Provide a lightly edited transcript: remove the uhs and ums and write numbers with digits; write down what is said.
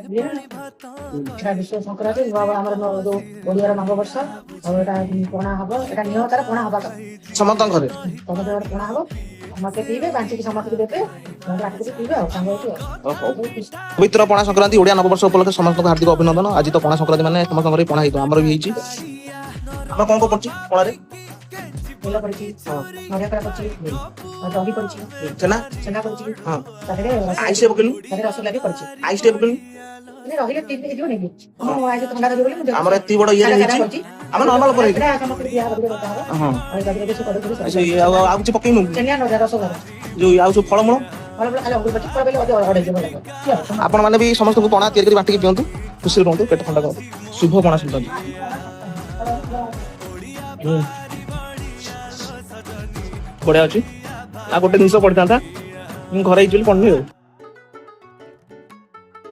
ଏଟା ବିଷୁବ ସଂକ୍ରାନ୍ତି, ନୂଆ ଆମର ଯୋଉ ଓଡ଼ିଆର ନବବର୍ଷ। ଆଉ ଏଟା ପଣା ହବ। ଏଟା ନିୟମ ତାର, ପଣା ହବା କଥା। ସମସ୍ତଙ୍କ ଘରେ। ସମସ୍ତଙ୍କ ଘରେ ପଣା ହବ। ସମସ୍ତେ ପିଇବେ, ବାଣ୍ଟିକି ସମସ୍ତଙ୍କୁ ଦେବେ, ବାଣ୍ଟିକି ପିଇବେ ଆଉ ସାଙ୍ଗ ହେଇକି ଆଉ ବହୁତ ଖୁସି। ପବିତ୍ର ପଣା ସଂକ୍ରାନ୍ତି, ଓଡିଆ ନବବର୍ଷ ଉପଲକ୍ଷେ ସମସ୍ତଙ୍କୁ ହାର୍ଦ୍ଦିକ ଅଭିନନ୍ଦନ। ଆଜି ତ ପଣା ସଂକ୍ରାନ୍ତି, ମାନେ ସମସ୍ତଙ୍କ ଘରେ ପଣା ହେଇଥିବ। ଆମର ବି ହେଇଛି। ଆମର କଣ କଣ ପଡୁଛି ପଣାରେ? ତେଲ ପଡିଛି, ନଡ଼ିଆ କୋରା ପଡିଛି, ଆଉ ଦହି ପଡିଛି। ଛେନା। ଛେନା ପଡିଛି। ତା ଦେହରେ ଆଇସ୍ ପକେଇଲୁ? ତା ଦେହରେ ରସଗୋଲା ବି ପଡିଛି। ଆଇସ୍ ଟିକେ ପକେଇଲୁ? ମାନେ ରହିଲେ 3 ଦିନ ହେଇଯିବ ନାଇଁ କି? ମୁଁ ଆଜି ଥଣ୍ଡା ଧରିବ ବୋଲି ମୁଁ ଆମର ଏତିକି ବଡ ଇଏରେ ସାଦା ସାଦା ହେଇଛି। କରିଛି। ଆମର ନର୍ମାଲ ଉପରେ ହେଇଛି। ଏଟା ସମସ୍ତଙ୍କୁ ଦିଆ ହବ, ଟିକେ ବଟା ହବ। ଆଉ ତା ଦେହରେ ବେଶୀ କଦଳୀ ଆଚ୍ଛା, ଇଏ ଆଉ କିଛି ପକେଇନୁ? ଛେନା, ନଡ଼ିଆ, ରସଗୋଲା। ଯୋଉ ଆଉ ସବୁ ଫଳମୂଳ? ଫଳ ଫଳ ଖାଲି ଅଙ୍ଗୁର ପଡିଛି। ଫଳ ପଡ଼ିଲେ ଅଧିକ ଅଢ଼େଇ ଭଲ ଲାଗିବ। ଆପଣ ମାନେ ବି ସମସ୍ତଙ୍କୁ ପଣା ତିଆରି କରି ବାଣ୍ଟିକି ପିଅନ୍ତୁ, ଖୁସିରେ ରୁହନ୍ତୁ, ପେଟ ଥଣ୍ଡା କରନ୍ତୁ। ଶୁଭ ପଣା ସଂକ୍ରାନ୍ତି। ବଢିଆ ଅଛି। ଆଉ ଗୋଟେ ଜିନିଷ ପଡିଥାନ୍ତା, ମୁଁ ଘରେ ହେଇଛି ବୋଲି ପଡୁନି ଆଉ।